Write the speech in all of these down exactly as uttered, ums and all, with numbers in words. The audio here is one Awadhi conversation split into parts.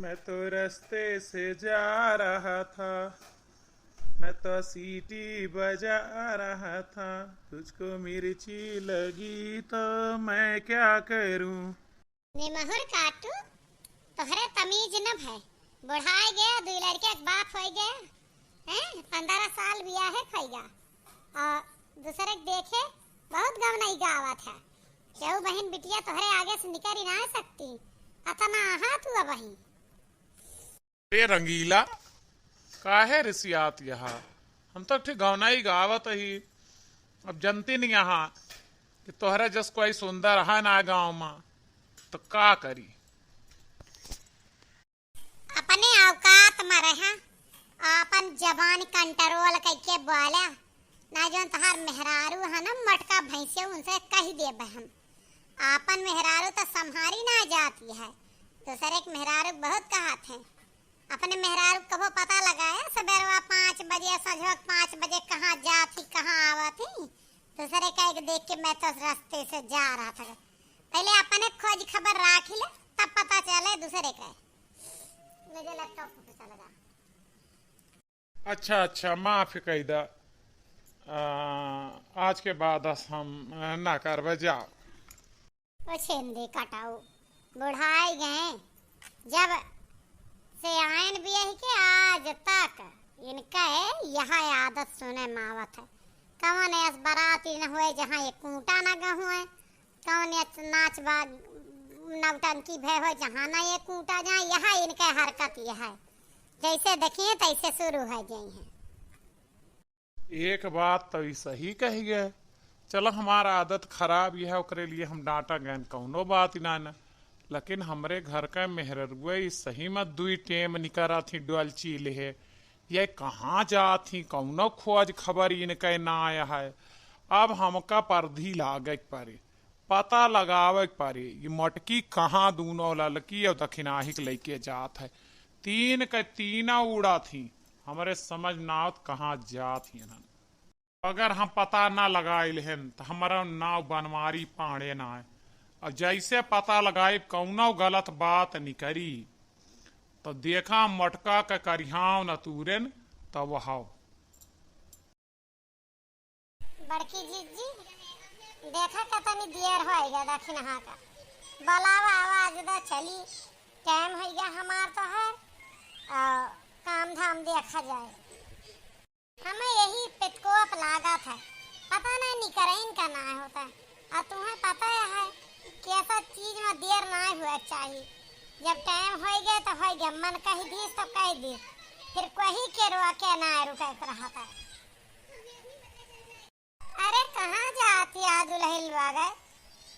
मैं तो रास्ते से जा रहा था, मैं तो सीटी बजा रहा था, तुझको मिर्ची लगी तो मैं क्या करूं? निमहुर काटू, तोहरे तमीज न भय। बुढ़ाए गया, दुई लड़के के बाप होई गया, हैं? पन्द्रह साल बियाहे खइगा और दूसरे के देखे बहुत गवनई गावत है। केहू बहिन बिटिया तोहरे आगे से निकरी ना सकती, अतना अहा तू अबही। ए रंगीला, काहे रिसियात यहा? हम तो ठीक गवनई गावत ही। अब जनती नहीं यहाँ कि तोहरे जस कोई सुंदर है ना गाँव मा, तो का करी? अपने औकात मा रहा, आपन जबान कंट्रोल कइके बोला, ना जौन तोहार मेहरारू है ना मोटका भैंसिया, उनसे कहि देबे हम। आपन मेहरारू तो संभारी ना जाती है, दूसरे के मेहरारू बहुत कहत हैं। अपने मेहरारू कबो पता लगाया, सबेरवा पाँच बजे, संझवा के पाँच बजे कहाँ जात ही, कहाँ आवत ही? दूसरे का एक देख के मैं तो रास्ते से जा रहा था। पहले अपने खोज खबर राखी ले, तब पता चले दूसरे का। मेरे लैपटॉप पे चला जा। अच्छा, अच्छा, माफ कई दा। आ, आज के बाद अस हम, आ, ना करबे, जाओ। ओ छेंदी कटाऊ, बुढ़ाई गए, जब से आयन बियाह के आज तक इनका है यह आदत सुने मावत है। कवन ऐस बराती न हुए जहाँ एक कूटा न गहुए, कवन ऐस नाच बा नौटंकी भय हो जहाँ न एक कूटा जाए, यह इनका हरकत यह है। जैसे देखिए तैसे शुरू हो गई है। एक बात तो ई सही कही गए, चलो हमार आदत खराब यह है, ओकरे लिए हम डांटा गए, कौनो बात ना न, लेकिन हमरे घर का मेहररुआ ई सही में दुई टेम निकरा थी डोलची लेहे, ये कहाँ जात ही, कौनो खोज खबर इनके ना आया है। अब हमका परधी लागे के पड़े। पता लगावे के पड़ी, ई मटकी कहाँ दूनो ललकी और दखिनाही के लइके जात है। तीन के तीना उड़त ही, हमरे समझ ना आवत कहाँ जात ही इन्हन। अगर हम पता ना लगाइल हन, त हमरा नाव बनवारी पांड़े ना है। और जैसे पता लगाइब, कौनो गलत बात निकरी, तो देखा मटका के करिहाव न तूरेन, तब हाव। बड़की जीजी, देखा कतनी देर होइ गया दखिनहा का। बोलावा आवाज द चली, टाइम होइ गया हमार तो है, आ, काम धाम देखा जाए। हमें यही पेटकोप लागत है, पता नहीं निकरइन का ना होता है। और तुम्हें पता है कि ऐसा चीज में देर ना हुआ चाहिए, जब टाइम होइ गया तो होइ गया, मन कह दीस तो कह दीस, फिर कोई के रोके ना रुके के रहता है। अरे, कहाँ जात ही आज दुलहिन लोग?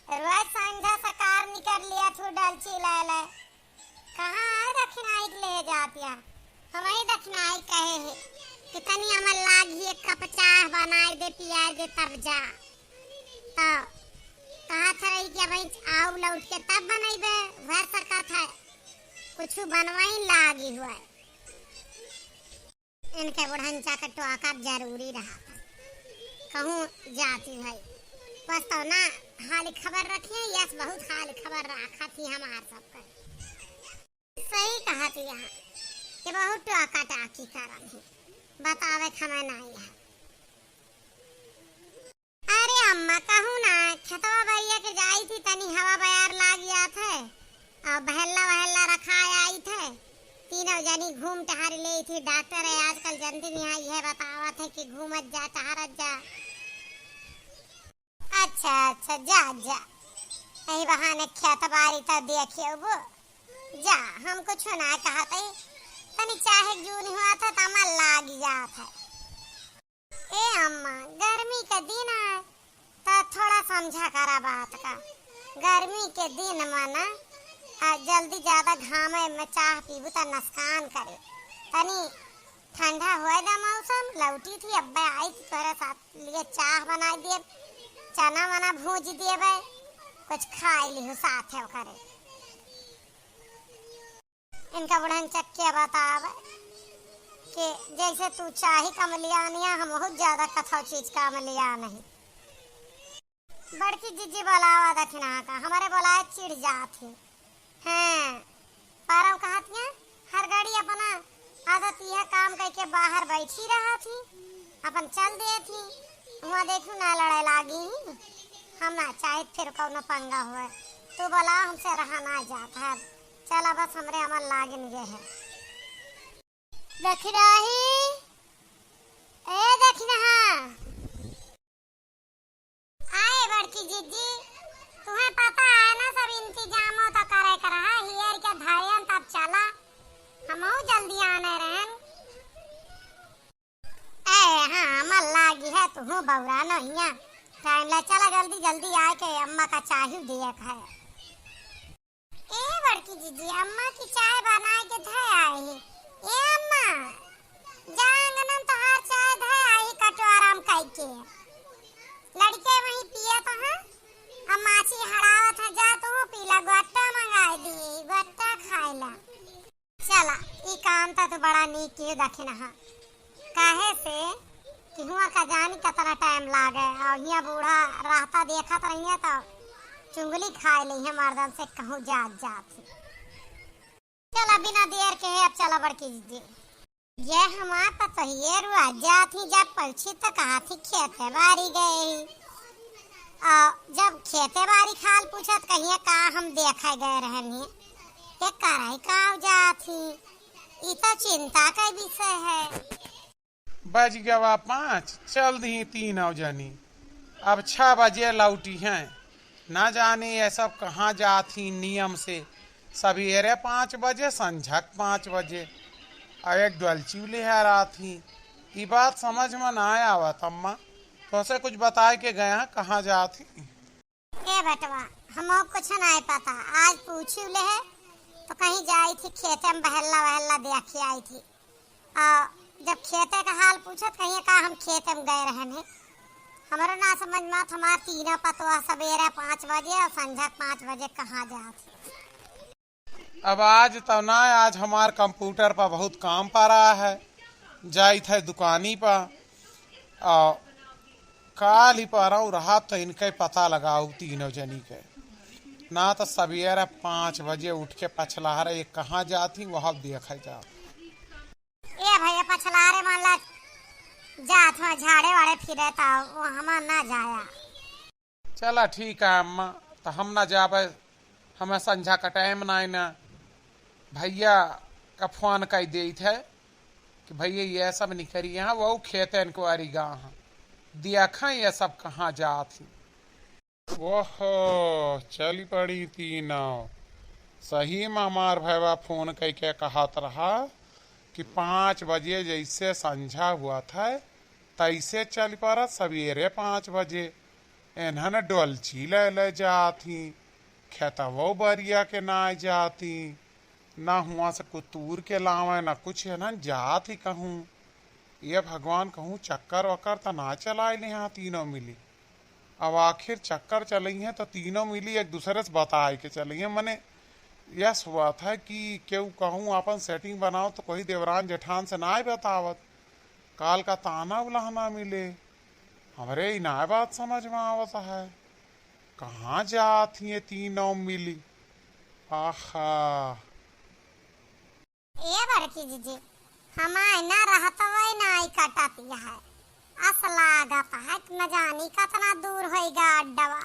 रोज संझा सकार निकर लिया थू डलची ले ले। कहाँ है दखिनाई के ले जात या? हमही दखिनाई कहे है कि तनी हमर लाग ही एक कप चाह बनाए दे, पियाए दे, तब जा। तो कहा था रही कि अब आऊ लौट के तब बनैबे, वह सकत है, कुछ बनवाई लागी हुआ है। इनके बुढ़नचा के टोकब जरूरी रहा। कहूँ जाती है, बस तो ना हाल खबर रखिए, यस बहुत हाल खबर रखा थी हमार सबके। सही कहा थी यहाँ कि बहुत टोका टाकी करत ही, बतावे खमे नहीं है। अरे अम्मा, कहूँ ना, खेतवा बरिया के जाई थी, तनी हवा बयार लाग जात है, और बहल्ला वहल्ला रखा आई थे, तीनों जनी घूम टहर ले थी। डॉक्टर है आजकल जनती नहीं आई है, बतावत है कि घूमत जा, टहरत जा। अच्छा, अच्छा, जा, जा, यही बहाने खेत बारी तो देखे वो। जा, हम कुछ ना कहते, तनी चाहे जून हुआ था, तमा लाग जात है। ए अम्मा, गर्मी के दिन है, त थोड़ा समझा करा बात का। गर्मी के दिन में ना, आ, जल्दी ज्यादा घामे में चाह पीबू त नुकसान करे। तनी ठंडा होए दा मौसम, लौटी थी, अब्बे आई थी तोरे साथ लिए चाह बनाई दिए, चना वना भूज दिए बे, कुछ खाई लिहू साथे ओकरे। इनका बुढ़न चक्के बतावे कि जैसे तू चाही कमलियानिया, हम बहुत ज्यादा कथौ चीज कमलिया नहीं। बड़की जीजी बोलावा दखिना का, हमारे बोलाए चिढ़ जात ही। हाँ, पारव कहत हैं, कह के बाहर बैठी रहा थी, अपन चल दे थी। हुआ देखू ना लड़ाई लागी ही, हम ना चाहे फिर कौनो पंगा हुए। तू बोला हमसे रहा ना जात है। चला बस हमरे अमल लागिन ये है। दखिनाही, ए दखिनहा। आए बड़की जिज्जी, तुम्हें पता है ना सब इंतजाम तो करे कर रहा, हियर के धैर्य तब चला, हमहू जल्दी आने रहन। ए हाँ, अमल लागी है, तुहू बौरा नहिया। टाइम ले चला जल्दी, जल्दी आए के अम्मा का चाही दिए है। ए बड़की जिज्जी, अम्मा की चाय बनाए के धय आई। ए अम्मा, जा अंगनन तोहार चाय धय आई कटोरा में कई के। लड़के वहीं पियत हैं, अब माछी हड़ावत है, जा तू पीला, गोट्टा मंगाई दी, गोट्टा खाइला। चला, ई काम त तू बड़ा नीक कियो दखिनहा। काहे से कि हुआ का जानी कितना टाइम लागे, और हियाँ बूढ़ा रहता देखत रहिए तो चुंगली खाए लेइहे मर्दन से कहूँ जात जात ही। चला, बिना देर के है, अब चला बड़की जिज्जी। ये हमार पतोहिए रुआ जात ही, जब पहुँची तो कहा थी खेते बारी गए ही। आ, जब खेते बारी खाल पूछत कहिए का हम देखे गए रहनी, ये कराई का जात ही, ई तो चिंता का विषय है। बज गवा पाँच, चल दी तीनों जनी, अब छः बजे लौटी हैं। ना जाने ये सब कहाँ जात ही नियम से, सवेरे पाँच बजे, संझक पाँच बजे, और एक डोलची लेहरात ही। ई बात समझ में ना आवत अम्मा, तोसे कुछ बताए के गया कहाँ जात ही। ए बेटवा, हमो कुछ नाय पता। आज पूछी ले है तो कहीं जाई थी खेते में बहल्ला वहल्ला देखी आई थी। आ, जब खेते का हाल पूछत कहिए का हम खेते में गए रहन है। हमरो ना समझ में आत, हमार तीनों पतवा सवेरे पाँच बजे और संझा के पाँच बजे कहाँ जात। अब आज तो ना, आज हमार कंप्यूटर पर बहुत काम पड़ा है, जाइत है दुकानी पर। आ, काल ही परौं रहा तो इनके पता लगाऊ तीनों जनी के। ना तो सवेरे पाँच बजे उठ के पछलहरे ये कहाँ जात ही, वह देखे जात। ए भैया, पछलहरे मान ला जात हुआ झाड़े वाड़े फिरे ता, वो हमार ना जाया। चला ठीक है अम्मा, तो हम ना जाबे, हमें संझा का टाइम ना है ना। भैया का फोन कर देइत है कि भैया ये सब निकरी हैं, वो खेते इंक्वायरी गा हैं, देखा ये सब कहाँ जात ही। ओहो, चली पड़ी तीनों। सही में हमार भैया फोन कई के कहत रहा कि पाँच बजे जैसे संझा हुआ था, तैसे चल पड़त सवेरे पाँच बजे। इन्हन डोलची ले ले जात ही, खेतवो बरिया के ना जात ही, ना हुआ से कुतूर के लावे, ना कुछ इन्हन जात ही कहूँ। ये भगवान कहूँ चक्कर वक्कर त ना चलाए ले यहाँ तीनों मिली। अब आखिर चक्कर चलइहें तो तीनों मिली एक दूसरे से बताए के चलइहें। मने यस हुआ था कि केहू कहूँ आपन सेटिंग बनाओ तो कोई देवरान जेठान से ना बतावत, काल का ताना उलहना मिले। हमरे ई ना बात समझ में आवत है, कहाँ जात ही ये तीनों मिली। आहा। ए बड़की जीजी, हमार ना रहत वही ना आई कटत है। अस लागत है कि न जानी कतना दूर होइगा अड्डवा।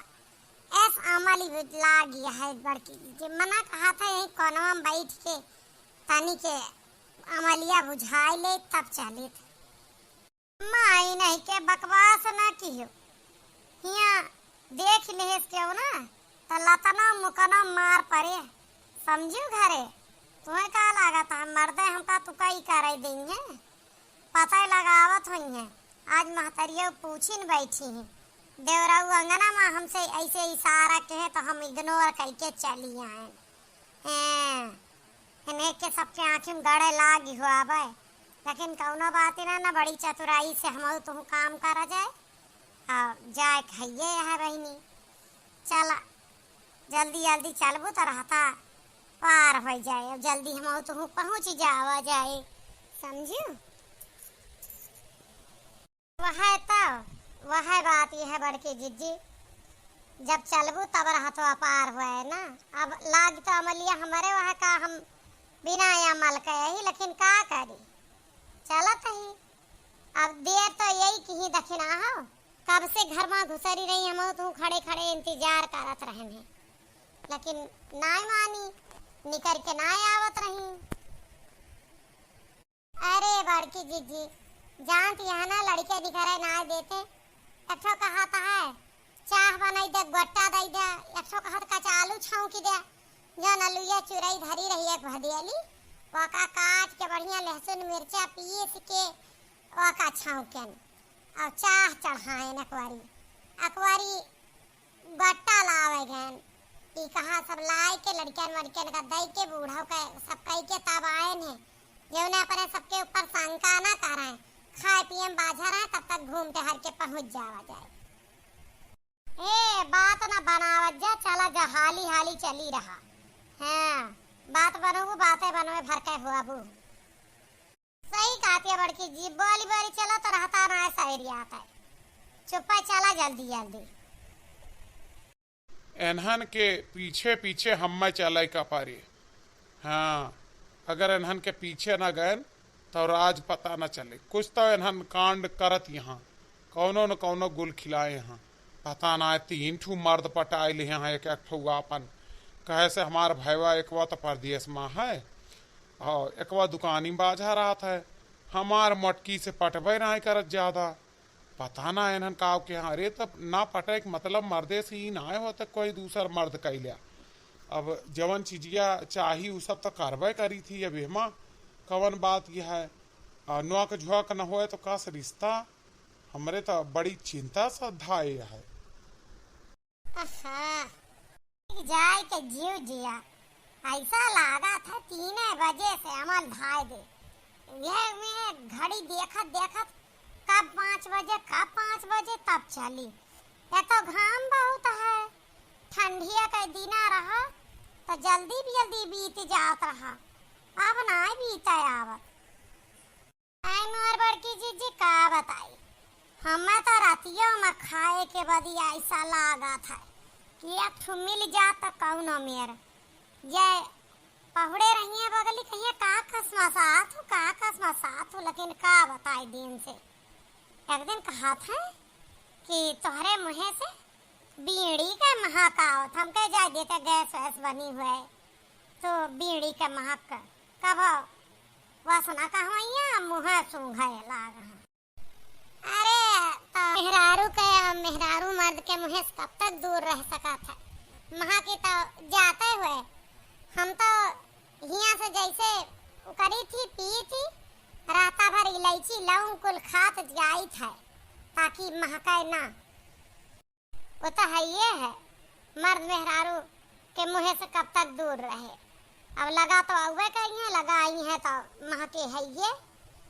एस अमली लागी है बड़की जीजी। मना कहा था यही कोनवा में बैठ के तनी के अमलिया बुझाई ले तब चलित। माई नहीं के बकवास ना कियो। हियाँ देख लेहेस केहू ना, त लतनो मुकनो मार परे। समझियो घरे, तुहे का लागत है, मर्दे हमका तुका ई करे देइहें? पता ही लगावत होइहें। आज महतरियो पूछिन बैठी हैं। देवराऊ अंगना में हमसे ऐसे इशारा कहे तो हम इग्नोर करके चली आए। हैं, इन्हें के सबके आँखी में गड़े लागी हुआ बे, लेकिन कौनो बात ना, ना बड़ी चतुराई से हमहू तुहू काम करा जाए। आ, जाए के हइये है बहिनी, चला जल्दी जल्दी चलबू तो रहता पार हो जाए, अब जल्दी हमहू तुहू पहुँच जावा जाए, समझू? वह तो, वह बात यह बड़की जिज्जी, जब चलबू तब रहतो अपार हुए ना। अब लाग तो अमलिया हमरे वह का, हम बिना अमल के यही, लेकिन का करी, चलत ही। अब देर तो यही किहीं दखिन हो, कब से घर मा घुसरी रही, हम तो खड़े खड़े इंतजार करत रहन है, लेकिन नाय मानी, निकर के नाय आवत रही। अरे बड़की जिज्जी, जानत हया ना, लड़के निकरे नाय देते। एक ठो कहत है, चाह बनाई दे, गोट्टा दई दे, एक ठो कहत कचालू छौंकी दे। जौन अलुइया चुरई धरी रही एक भदेली, ओका काट के बढ़िया लहसुन मिर्चा पीस के ओका छौंकेन और चाह चढ़ाएन अकवारी। अकवारी गोट्टा लावे गएन। ई कहा सब लाए के लड़कियन वड़कियन का दई के बूढ़ा के सब कई के तब आएन है। जौने अपने सबके ऊपर शंका ना करें, खाए पिए में बाझा रहे, तब तक घूम टहर के पहुँच जावा जाए। ए, बात ना बनावत जा, चला जा, हाली हाली चली रहा। हाँ, बात बनोबू, बातें बनवे भर के हुआबू। सही कहत है बड़की जी, बोली बोली चला तो रहता ना है सहेरिया आता है। चुप्पा चला जल्दी जल्दी। एन्हन के पीछे पीछे हम्मे चले का परे। हाँ, अगर एन्हन के पीछे न गएन तो राज पता न चले। कुछ तो एन्हन कांड करत यहाँ, कौनो न कौनो गुल खिलाए यहाँ। पता ना तीन ठू मर्द पटाए ले यहाँ, एक एक ठू आपन। कहे से हमार भैवा एकवा तो परदेस मा है और एकवा दुकानी बाझा रहत है। हमार मटकी से पटबे नाय करत ज्यादा। पता ना एन्हन का के, हाँ, अरे तब ना पटे के मतलब मर्दे से ही ना होत, कोई दूसर मर्द कइ ल्या। अब जवन चीजिया चाही उ सब तो करबे करी थी। अब एमा कवन बात यह है, आ, नोक झोंक न होए तो का से रिश्ता, हमरे तो बड़ी चिंता सा धाए है। आहा, जाए के जीव जिया, ऐसा लागत है तीने बजे से अमल धाए दे। यह मैं घड़ी देखत देखत कब पाँच बजे, कब पाँच बजे तब चली। ये तो घाम बहुत है, ठंडिया के दिना रहा तो जल्दी भी जल्दी बीत जात रहा, अब ना बीते आवत। आई मोर बड़की जीजी का बताई, हमें तो रातियों में खाए के बदी ऐसा लागत है कि एक ठो मिल जात तो कौनो मेर। ये पहुड़े रहिए बगली, कहिए का खसमसात हो, का खसमसात हो, लेकिन का बताई दिन से। एक दिन कहत है कि तोहरे मुँहे से बीड़ी के महक आवत, हम कहे जाए देते गैस वैस बनी हुए तो बीड़ी के महक कब वासना कहवैया मुँह सूंघे लाग हैं। अरे, तो मेहरारू के, मेहरारू मर्द के मुँह से कब तक दूर रह सकत है? वहाँ की तो जाते हुए हम तो हियाँ से जैसे करी थी, पी थी, राता भर इलायची लौंग कुल खात जाइत है, ताकि महके ना। वो तो हइये है, मर्द मेहरारू के मुँहे से कब तक दूर रहे। अब लगा तो अउबे करी है, लगा आई है तो महके हइये।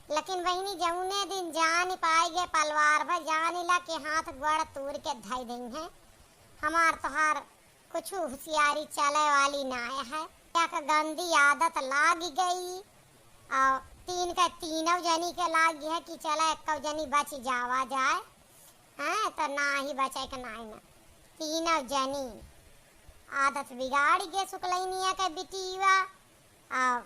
लेकिन बहिनी, जौने दिन जान पाई गे पलवार भर, जान ला के हाथ गोड़ तूर के धई देई है। हमार तोहार कुछ होशियारी चले वाली ना है। एक गंदी आदत लाग गई और तीन के तीनों जनी के लाग है कि चला एक जनी बच जावा जाए। हाँ, तो नाही बचे के नाही ना। तीनों जनी आदत बिगाड़ गे सुकलैनिया के बिटिया। आ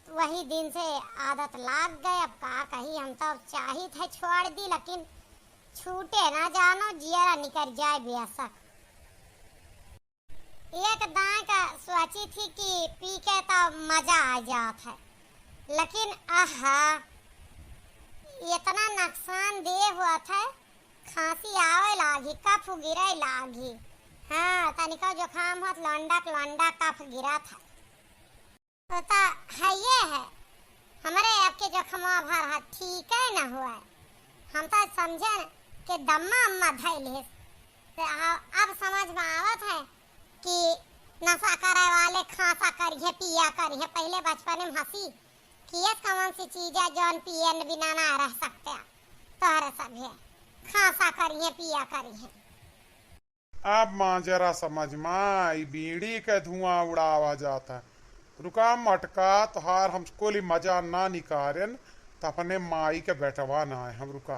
वही दिन से आदत लाग गए। अब का कही, हम तो चाहित है छोड़ दी, लेकिन छूटे ना जानो, जियरा निकर जाए बेशक। एक दाएं का सोची थी कि पी के तो मजा आ जात है, लेकिन आहा, इतना नुकसानदेह होत है, खांसी आवे लागी, कफ गिरे लागी। हाँ, तनिको जुकाम होत, लंडक लंडक कफ गिरत है। तो ता हइये है, हमरे आपके जखमा भर है, ठीक है न हुआ। हम तो समझन के दम्मा अम्मा धइल है। तो आ-, अब समझ में आवत है कि नशा करे वाले खांसा करिहे, पिया करिहे। पहले बचपन में हंसी कि ये कौन सी चीज है जौन पिए बिना ना रह सकते हैं। तोहरे सब है, खांसा करिहे, पिया करिहे। अब माजरा समझ में आई, बीड़ी के धुआं उड़ावा जाता है। रुका मटका, तोहार हम कुल मजा ना निकारेन, त अपने माई के बेटवा ना है हम। रुका।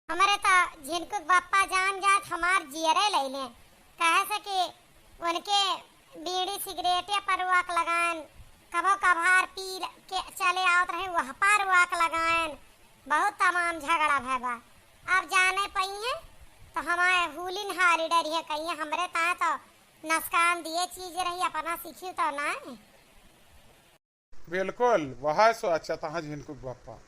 हमरे त झिनकू के बापा जान जात, हमार जियरे लैले, काहे से कि उनके बीड़ी सिगरेटे पर रोक लगाएन, कभो कभार पी के चले आवत रहे, वह पर रोक लगाएन। बहुत तमाम झगड़ा भय बा। अब जाने पइहें तो हमारे हूलिन हारी डरिहें, कहिहें हमरे ताए तो नसकान दिए चीज रही, अपना सीखी तो नाहीं। बिल्कुल, वह सोचत हैं झिनकू बप्पा।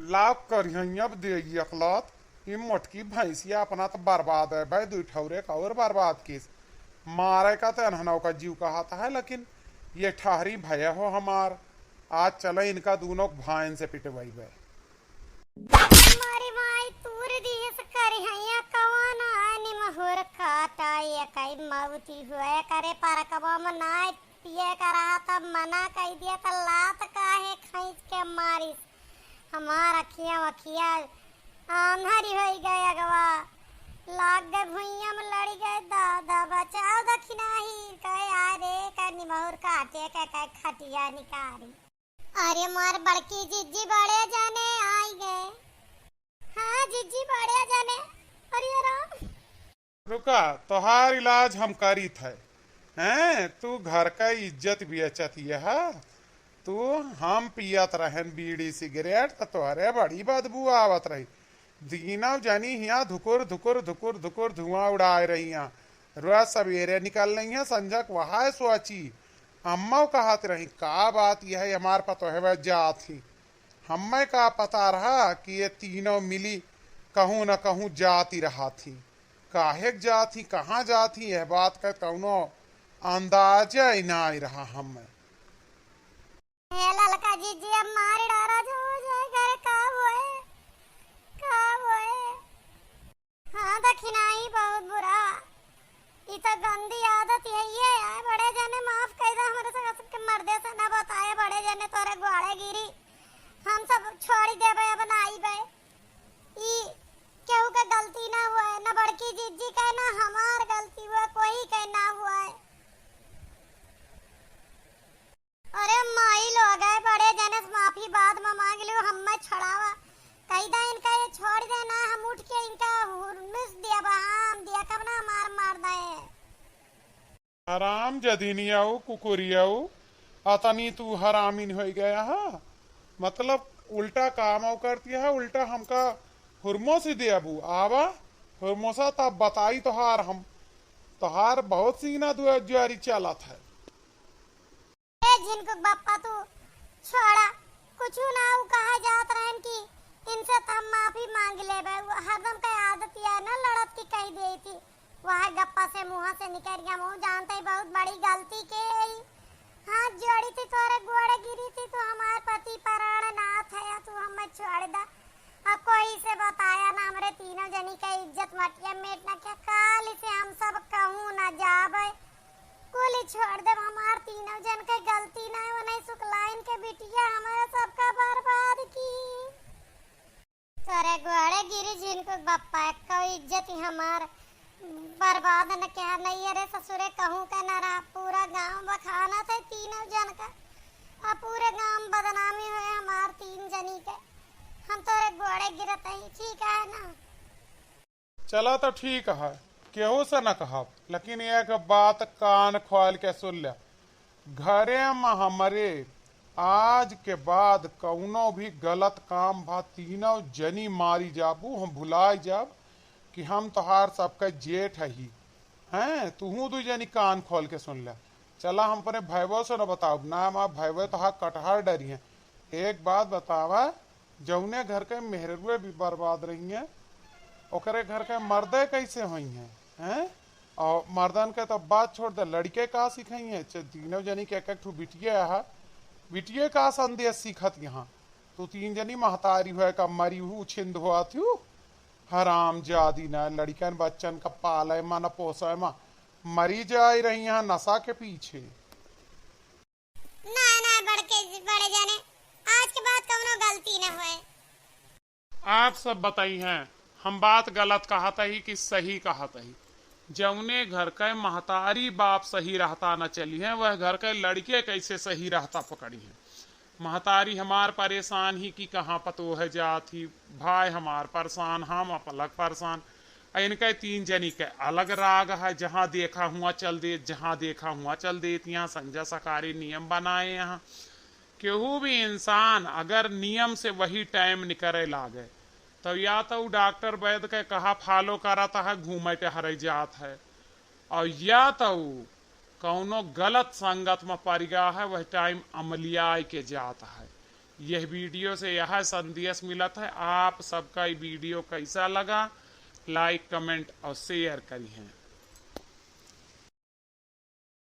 लाभ करिहैं अब देई अकलत, ई मोटकी भैंसिया अपना त बर्बाद है भाई, दुई ठौरे का और बर्बाद किस। मारे का त एनहनौ का जीव कहत है, लेकिन ये ठहरी भय हो हमार। आज चले इनका दूनों के भाइन से पिटवाई बे। मारी माई तूर दिहस करिहैया कवन आनी महुर काटा, ये कई मौती हुए करे परकवा में नाय पिए का रहा तब मना कई दिया त लात काहे खींच के मारिस। हमार अखिया वखिया आंधरी होई गए अगवा, लाग गए भुइयां में लड़ी गए दादा बचाओ दखिनाही कहे आ रे का निमहुर काटे के कहे खटिया निकारी। अरे मार बड़की जिज्जी बड़े जने आई गए। हाँ जिज्जी बड़े जने। अरे राम। रुका, तोहार इलाज हम करीत है। हैं, तू घर का इज्जत बेचत यह। तू, हम पियत रहन बीड़ी सिगरेट त तोहरे बड़ी बदबू आवत रही। दीनौ जनी हियाँ धुकुर धुकुर धुकुर धुकुर धुआं उड़ाए रही हैं। रोज सवेरे निकल रही हैं, संझक वहाय सोची। अम्मौ कहत रही, का बात यह हमार पतोहवे जात ही। हम्मै का पता रहा कि ये तीनों मिली कहूँ न कहूँ जाति रहा थी। काहे के जात ही, कहाँ जात ही, यह बात का कौनो अंदाजा ही नाहीं रहा हम्मै। हे ललका जिज्जी, अब मार डारा जो हो जाए, करे का होए, का होए? हाँ, दखिनाही बहुत बुरा। ई तो गंदी आदत यही है यार। बड़े जने माफ कर दे, हमरे से सबके मर्दे से ना बताए, बड़े जने तोरे ग्वाड़े गिरी, हम सब छोड़ी देबे, अब ना आईबे। ई केहू के गलती ना हुए, ना बड़की जिज्जी के, ना हमार गलती हुए, कोई के ना हुए। अरे माई लोग है, बड़े जने से माफी बाद में मांग लियो, हम्मे छोड़ावा। कही दा इनका ये छोड़ देना, हम उठ के इनका हुरमिस दिया बा, हम दिया कब ना मार मार दे। हराम जदीनियाऊ, कुकुरियाऊ, अतनी तू हरामिन होई गया है। मतलब उल्टा काम औ करती है, उल्टा हमका हुरमोसी देबू। आवा हुरमोसा तब बताई तोहार हम, तोहार बहुत सीना दुआ जुआरी चलत है। ए झिनकुक बप्पा तू छोड़ा, कुछु ना उ कहा जात रहन कि इनसे त हम माफी मांग लेबे। उ हरदम के आदत ये ना लड़त की कही देई थी। वह गप्पा से मुँह से निकल गया, मुँह जानते ही बहुत बड़ी गलती के है। हाथ जोड़ी थी तोरे गोड़े गिरी थी, तू हमार पति प्राण नाथ है, तू हमें छोड़ दा। अब कोई से बताया ना, हमरे तीनों जनी के इज्जत मटिया मेट ना क्या, काल से हम सब कहूँ ना जाबे। कुल छोड़ देब, हमार तीनों जन के गलती ना है, वो नहीं सुकलाइन के बिटिया हमारा सबका बर्बाद की। तोरे गोड़े गिरी झिनकुक बप्पा, कोई इज्जत ही हमार बर्बाद न क्या नहीं है रे ससुरे, कहूँ का न रहा, पूरा गांव बखाना थे तीनों जन का, अब पूरे गांव बदनामी हुए हमार तीन जनी के। हम तोरे गोड़े गिरत ही, ठीक है ना? चला तो ठीक है, केहू से न कहब, लेकिन एक बात कान खोल के सुन ले, घरे में हमरे आज के बाद कौनो भी गलत काम भा तीनों जनी मारी जाबू, हम भुलाई जाब कि हम तोहार सबके जेठ ही। हैं, तुहूँ दू जनी कान खोल के सुन ले। चला हम अपने भैबो से न बताउब, ना हमार भैबो तोहार कटहर डरी हैं। एक बात बतावा, जौने घर के मेहरुए भी बर्बाद रही हैं, ओकरे घर के मर्दे कैसे होई हैं, हैं? और मर्दन के तो बात छोड़ दे, लड़के का सिखाई हैं? च-, तीनों जनी के एक एक ठो बिटिये है, बिटिये का संदेश सीखत यहाँ। तू तीन जनी महतारी हुए का मरी हूँ, छिंद हुआ थी। हराम जादी ना, लड़कन बच्चन का पाले मा न पोसे मा, मरी जाए रही यहाँ नशा के पीछे। ना, ना, बड़के, बड़े जने, आज के बाद कौनो गलती ना होए। आप सब बताई हैं, हम बात गलत कहत ही कि सही कहत ही? जौने घर के महतारी बाप सही रहता न चली हैं, वह घर के लड़के कैसे सही रहता पकड़ी हैं? महतारी हमार परेशान ही कि कहाँ पतोह जात ही, भाई हमार परेशान, हम अलग परेशान। आ इनके तीन जनी के अलग राग है, जहाँ देखा हुआ चल देत, जहाँ देखा हुआ चल देत। यहाँ संजय सरकारी नियम बनाए यहाँ केहू भी इंसान अगर नियम से वही टाइम निकरे लागे, तो या तो उ डॉक्टर वैद के कहा फॉलो करत है, घूमे टहरे जात है, और या तो उ कौनो गलत संगत में पड़ गया है, वह टाइम अमलियाए के जात है। यह वीडियो से यह संदेश मिलत है, आप सबका ये वीडियो कैसा लगा, लाइक, कमेंट और शेयर करिहें।